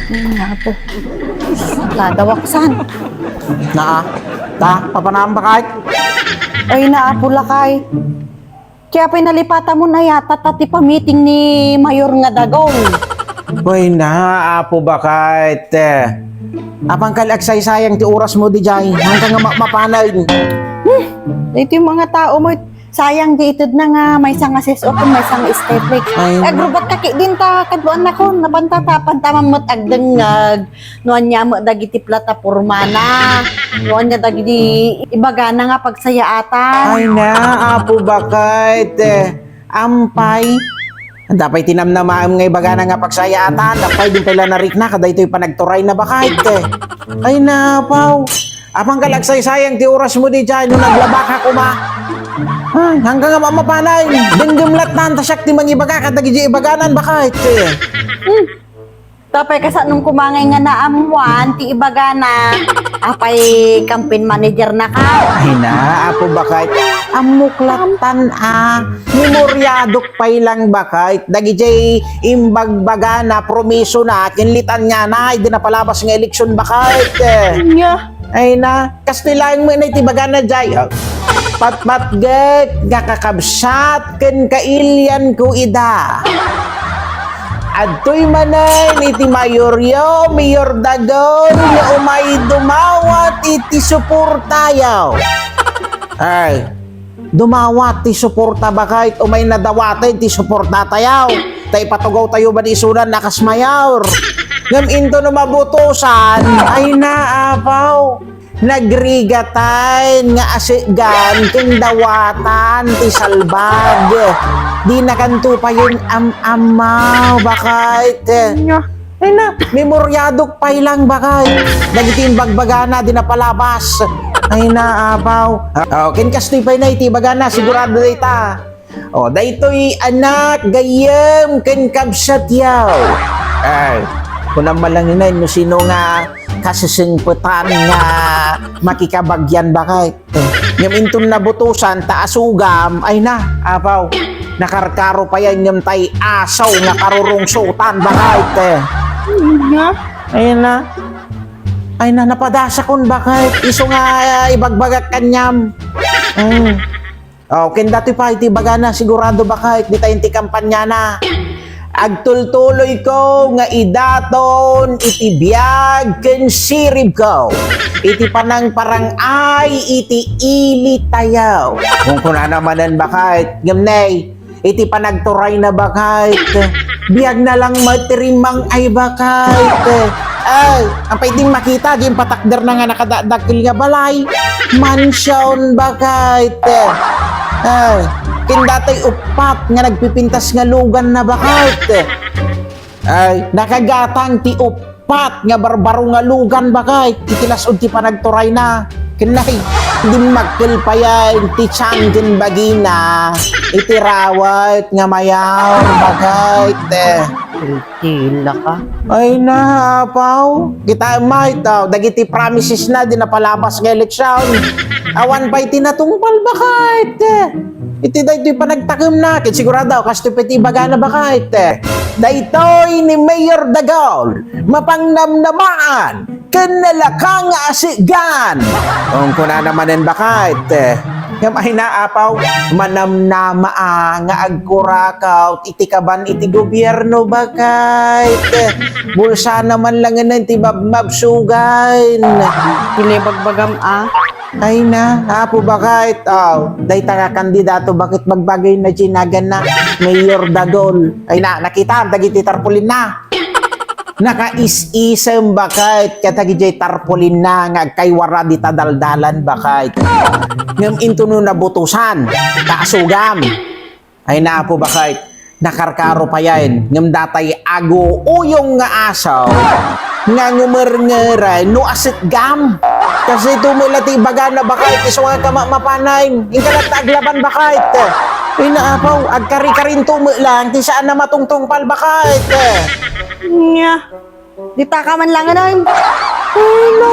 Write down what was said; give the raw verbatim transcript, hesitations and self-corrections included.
Ay, naku. Ladawaksan. Naa, ta, papanam, bakay? Ay, naapo, lakay. Kaya pay nalipatan mo na yata ta ti pamiting ni Mayor nga Dagol. Ay na, apo, bakay. Apang kal agsaysayang ti oras mo, di jay. Hanggang nga ma-, mapanag. Hmm, ito yung mga tao mo, sayang di ited na nga maysa nga ses o kung maysa nga steplex. Ay. Agrubat ka ki din ta, kaduan na ko, napantatapan ta mammet agdengngag. No ania met dagiti platapormana. No ania dagiti ibagana nga pagsayaatan. Ay na, apo, bakay. Ampay. Anta pay ti namnamaem nga ibagana nga pagsayaatan, apay din pay la narikna, kadaytoy panagturayna, bakay. Ay na, apaw. Apang kal agsaysayang ti oras mo di jay, no naglabaka koma. Ay, hanggang nga mapanay, denggem lattan, ta siak ti mangibaga, kadagiti ibaganan, bakay. Hmm. Tapay kasanon kumangay nga naammuan ti ibagana, apay campaign manager na ka? Ay na, apo, bakay. Ammok lattan, a. Memoryadok pay lang, bakay. Dagijay imbagbagana, promisona, ken litaniana, idi napalabas nga eleksyon, bakay. Nya. Ay na, kastoy laeng met iti bagana jay. Patpatgek nga kakabsat ken kailianko ida. Adtoy manen iti mayoryo, Mayor Dagol, nga umay dumawat iti suportayo. Ay, dumawat ti suporta, bakay, umay nadawaten ti suportatayo. Ta ipatugawtayo man isunan a kas mayor. Ngem into no mabutosan, ay na, apaw. Nagrigataen nga asegan ken dawatan ti salbag. Dinakanto payen am-ammaw, bakay. Nya. Ay na, memoryadok pay lang, bakay. Dagiti imbagbagana di napalabas. Ay na, apaw. Ah, oh, ken kastoy pay na iti ibagana, sigurado dayta. Oh, daytoy anak, gayyem, ken kabsatyo. Ay, kunam malanginan no sino nga kasesengpetan nga makikabagyan, bakay. Ngem inton nabutosan ta asugam, ay na, apaw, nakarkaro payen ngem tay asaw nga karurungsotan, bakay. Nga? Ay na. Ay na, napadasakon, bakay. Isu nga, ah, ibagbagak kaniam. Mm. Oh, ken datoy pay ti ibagana, sigurado, bakay, ditayen ti kampanyana. Agtultuloyko nga idaton iti biag ken siribko iti panangparang-ay iti ilitayo. Kunkunana manen, bakay, ngem nay, iti panagturayna, bakay, biagna lang met ti rimmang-ay, bakay. Ay, ampay din makita, di impatakderna nga nakadakdakkel nga balay. Mansion, bakay. Ay, ken datoy uppat nga nagpipintas nga luganna, bakay. Ay, nakagatang ti uppat nga barbaro nga lugan, bakay, iti las-ud ti panagturayna. Ken nay, dimmakkel payen ti tian ken bagina iti rawet nga mayor, bakay. Tila ka. Ay na, apaw. Kita, may, taw, dagiti promises na, di napalabas nga eleksyon. Awan pay ti natungpal, bakay. Iti daytoy panagtakemna, ket sigurado, kastoy pay ti ibagana, bakay. Daytoy ni Mayor Dagol, mapangnamnamaan, ken nalaka nga asegan. Kunkunana manen, bakay. Ngem ay na, apaw, manamnama a nga agkurakaw iti kaban iti gobierno, bakay. Bulsana man lang iti mabmabsugan. Iti ibagbagam, a. Ay na, apo, bakay. Aw, dayta nga kandidato, bakay, bagbagayna ti naganna, Mayor Dagol. Ay na, nakitaem dagiti tarpaulin na. Nakaisisem, bakay, kadagijay tarpaulin na nga agkaywara dita daldalan, bakay. Ngem into no nabutosan, kaasugam. Ay na, apo, bakay, nakarkaro payen, ngem datay aguuyong nga asaw nga ngumerngeren no asetgam. Kastoy met la ti ibagana, bakay, isu nga kama-, mapanay, inka latta aglaban, bakay. Ay na, apaw, agkari-karinto met lang ti saan a matungtungpal, bakay. Nya. Dita ka man lang, anay. Ay na,